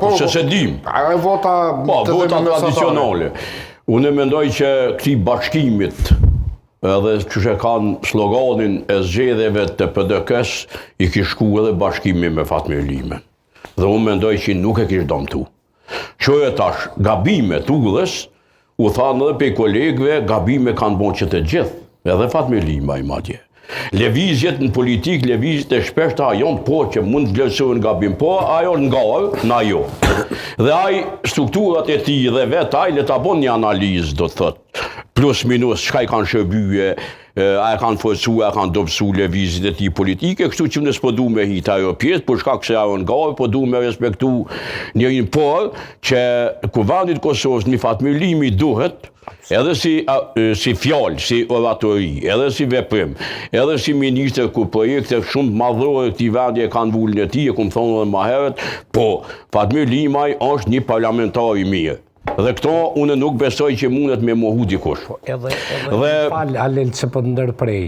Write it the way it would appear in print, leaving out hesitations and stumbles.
Po, se s'e dim. Ajo vota po, vota tradicionale. Unë mendoj që këtij bashkimit edhe qysh e kanë sloganin e zgjedhjeve të PDK-s, i kish shku edhe bashkimi me Fatmir Limën. Dhe unë mendoj që nuk e kish dëmtu. Qe tash, gabime të udhës, u thanë edhe prej kolegëve, gabime kanë bo që të gjithë, edhe Fatmir Limaj madje. Lëvizjet në politikë, lëvizjet e shpeshta janë po që mund të vlerësohen gabim, po ajo në garë, na jo. Dhe ai strukturat e tij dhe vetë ai le ta bon një analizë, do të thotë, plus minus, çka i kanë shërbye, a e kanë forcu, a e kanë dobësu lëvizjet e tij politike, kështu që unë s'po du me hi te ajo pjesë, për shkak se ajo në garë, po du me respektu njërin por, që Kuvendit Kosovës një Fatmir Limaj duhet, edhe si, a, si fjalë, si oratori, edhe si veprim, edhe si ministër ku projekte shumë madhore këtij vendi e kanë vulën e tij, e kum thonë edhe ma herët, po Fatmir Limaj është një parlamentar i mirë. Dhe këto unë nuk besoj që mundet me mohu dikush. Po, edhe, edhe dhe, fal, Halil, që po ndërprej.